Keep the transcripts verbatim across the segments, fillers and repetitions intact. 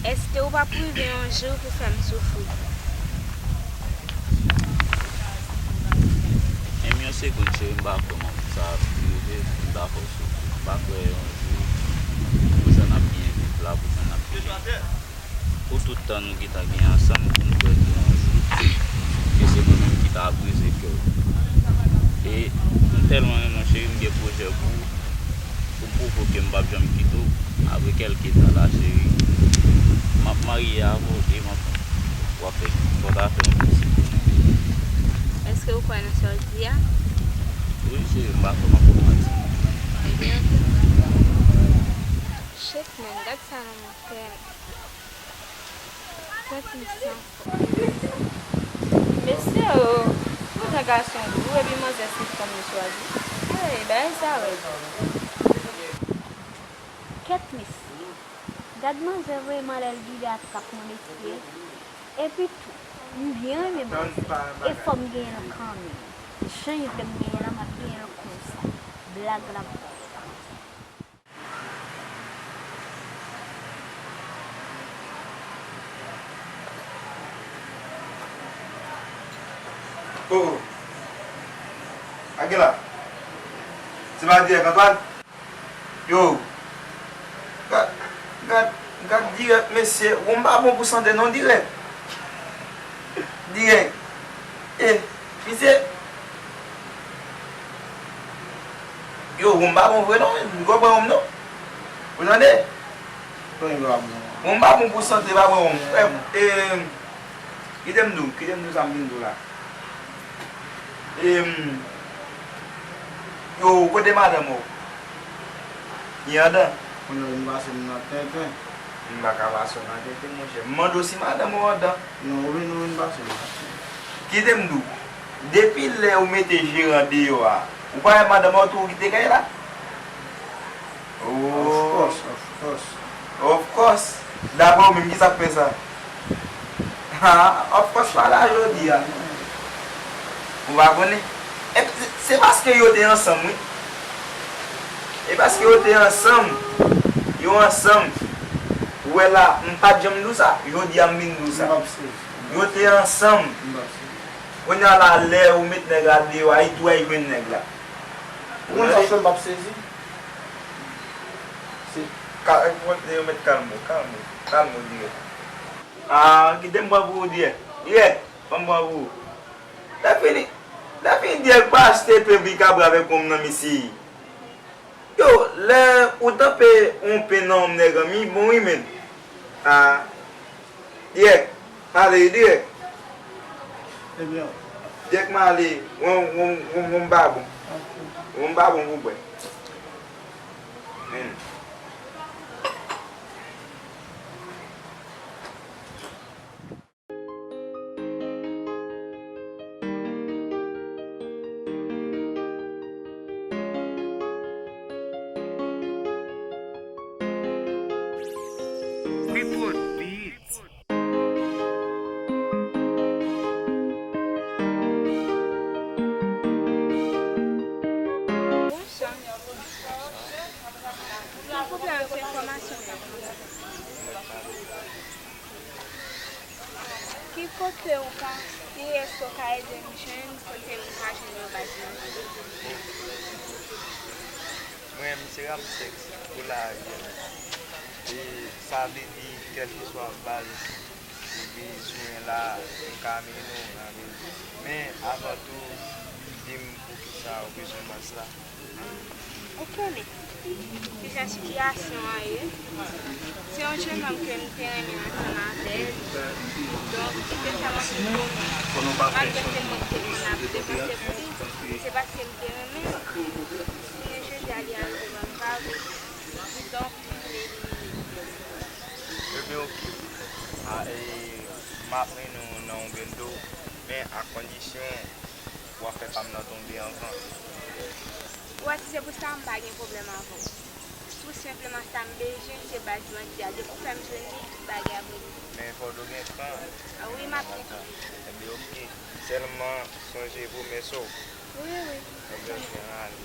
Èske w p ap rive yon jou pou fè m soufri? Menm yon segonn, cheri, m pa kwè m ap sa ap rive, m pa fè w soufri. M pa kwè yon jou, pou jan n ap byen viv la, pou jan n ap byen viv la. Pou tout tan nou gentan gen ansanm, pou m kwè gen yon jou, ke se mwen menm ki ta brize kè w. E m tèlman renmen w, cheri, m gen pwojè pou ou. Pou m pwouve w ke m p ap janm kite w, apre kèlke tan la, cheri, m ap marye avè w e m ap, w ap fè, fò w ta fè yon pitit pou mwen. Èske ou kwè nan sa w di a? Wi, cheri, m pa kwè m ap fè w manti. Ebyen, oke. Shit, man, gad sa nan mon kè. Tèt li san. Mesye o, pou jan gason dou, epi manzè se fanm li chwazi. Hey, bagay sa rèd. Kèt mesye, gad manzè vrèman lè l gide a trap nan mesye. Epi tou, m byen renmen manzè, e fò m genyen l kanmenm. Jan yo fè m genyen l la, m ap genyen l konsa. Blag la. Oh, oh. Sa gen la? Se pa Dirèk Antwàn? Yo. Gad, gad, gad Dirèk, mesye. Ou m pa bon pou sante non, Dirèk. Dirèk. E, misye. Yo, ou m pa bon vre non, m pa pran wonm non. Ou tande? Ou m pa bon pou sante, pa pran wonm. E, e, kite m di w, kite m di w sa m vin di w la. E, yo, kote madanm ou? Li andan? Kounye a, ou vin pase m nan tenten. M pa ka pase w nan tenten, monchè. M mande w si madanm ou andan. Non, ou vin, ou vin pase m. Kite m di w, depi lè ou mete jeran deyò a, ou pa wè madanm ou tou kite kay la? Oh. Of course, of course. Of course. Daprè ou menm, ki sa k fè sa? Ha, of course pa la jodi a. Ou pa konnen? E se, se paske yo te ansanm, wi. E paske yo te ansanm, yo ansanm. Ou wè la, m pa t janm di w sa, jodi a m vin di w sa. M p ap sezi. Yo te ansanm. M p ap sezi. Kounye a la, lè ou met nèg la deyò a, li tou al jwenn nèg la. Ou konn sa fè m p ap sezi? Se ka-, yo met kalm ou, kalm ou, kalm ou, Dirèk. Ah, kite m pran pou ou, Dirèk. Dirèk, ban m pran pou ou. Lè fini, lè fini, Dirèk pa achte pen pou l ka bwè avèk wonm nan, mesye. Yo, lè ou tanpe yon pen nan wonm nèg an, mi bon wi, menn. Ah, Dirèk, m ale wi, Dirèk. Ebyen. Dirèk, m ale, wonm, wonm, wonm, wonm pa bon. Ok. Wonm pa bon pou bwè. Menn. Freeport Beats. Bonjou. Yon pwoblèm ak enfòmasyon sa. Ki kote ou ka, ki èske ou ka ede m jwenn kote m ka jwenn yon baz manje? Mwen, m se Ramsès pou lari an. E sa vle di, kèlkeswa baz ou bezwen la, m ka mennen w la, men, men avan tou, di m poukisa ou bezwen baz la. Ok, men, kijan sitiyasyon an ye? Se yon jennonm ke m te renmen ansanm avè l. Donk, li te fè m anpil pwoblèm. Malgre se mwen ki te konn ap depanse pou li, men se paske m te renmen l. Jounen jodi a, li arive ban m pa vre. Kidonk, li vle li. Ebyen, oke. A, e, m ap mennen w nan yon bendo, men a kondisyon w ap fè pa m nan tonbe anvan. Ou wè, si se pou sa, m pa gen pwoblèm avè w. Tou senpleman, sa m bezwen, se baz manje a. Depi w fè m jwenn li, tout bagay ap regle. Men fò w gen kran. A wi, m ap gen kran. Ebyen, oke. Sèlman sonje pwomès ou. Wi, wi. Ebyen, oke, ann ale.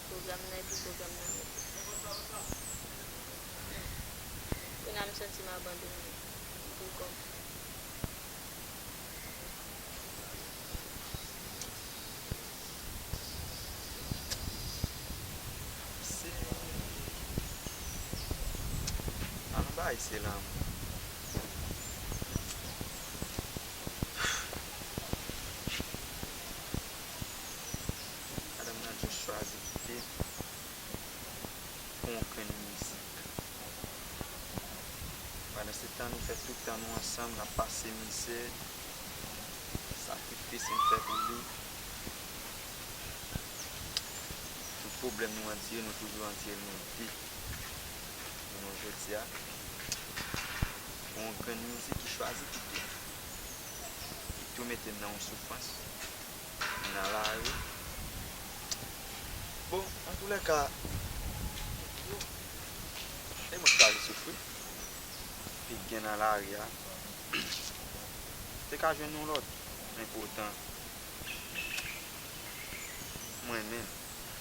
Pwogram nan epi pwogram nan mete. Kounye a m santi m abandone. M pou kò m. Se pa yon bagay, se lanmou. Madanm nan just chwazi kite pou yon grenn mizik. Pandansetan, nou fè tout tan nou ansanm, n ap pase mizè, sakrifis nou fè pou li. Tout pwoblèm nou andire, nou toujou andire l nou de. Jounen jodi a, pou yon grenn mizik ki chwazi kite m, ki tou mete m nan yon soufrans. Nan lari. Bon, antoulèka, e mwen k chwazi soufri. Pi gen nan lari a. Te ka jwenn yon lòt. Men poutan, mwen menm,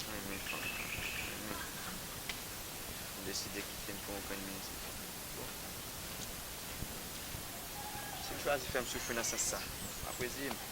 mwen menm fanm, mwen menm, m deside kite m pou yon grenn mizik. Bon. Si w chwazi fè m soufri nan sans sa, apreziye m.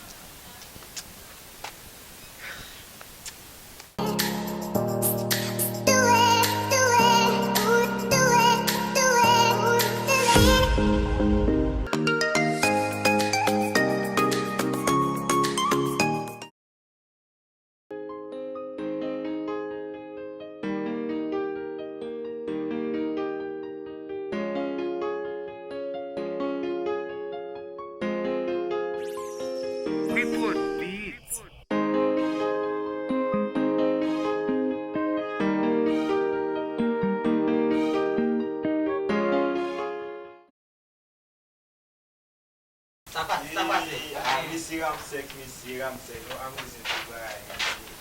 Sa pase, sa pase. Ah, mesye Ramsek, mesye Ramsek, nou amize tout bagay, mesye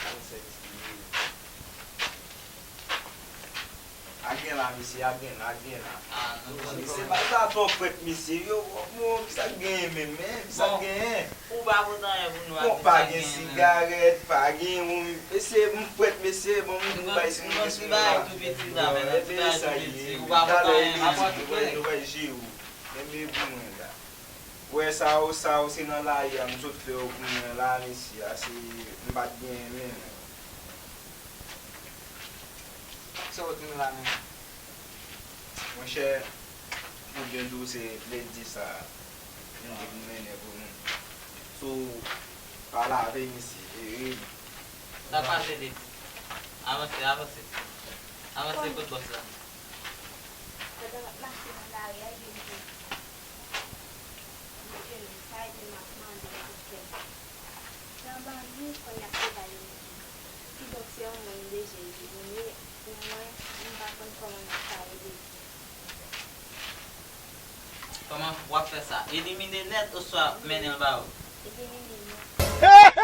Ramsek. A gen la, mesye, a gen la, a gen la. Ah, nou konn. Mesye, pa sa twò frèt, mesye. Yo, bon, kisa k genyen menm, men? Kisa k genyen? Ou pa pote anyen pou nou. Bon, pa gen sigarèt, pa gen, mesye, m frèt, mesye, bon, m bay si nou gen sou mwen la. Bon, ebyen, sa ye. Talè, ebyen, nou va jere w. Enben pou mwen la. Wè sa ou, sa ou, se nan lari a m sot fè w pou mwen la, mesye a, se, m pa t gen menm. Sa w t gen la menm? Monchè, pou byen di w, se ledi sa a, m di pou mennen pou nou. Si w pa lave, mesye, e wi. Sa pase, ledi? Avanse, avanse. Avanse kot bòs la. Pandan m ap mache nan lari a, ebyen m jwenn, m jwenn li. Sa ede m ap mande l pou kè m. Nan bandi, konn y ap te ba yo. Kidonk, se yon moun deja elimine. Pou mwen, m pa konn kòman m ap ka ede l. Kòman w ap fè sa? Elimine nèt oswa mennen l ba yo? Elimine nèt.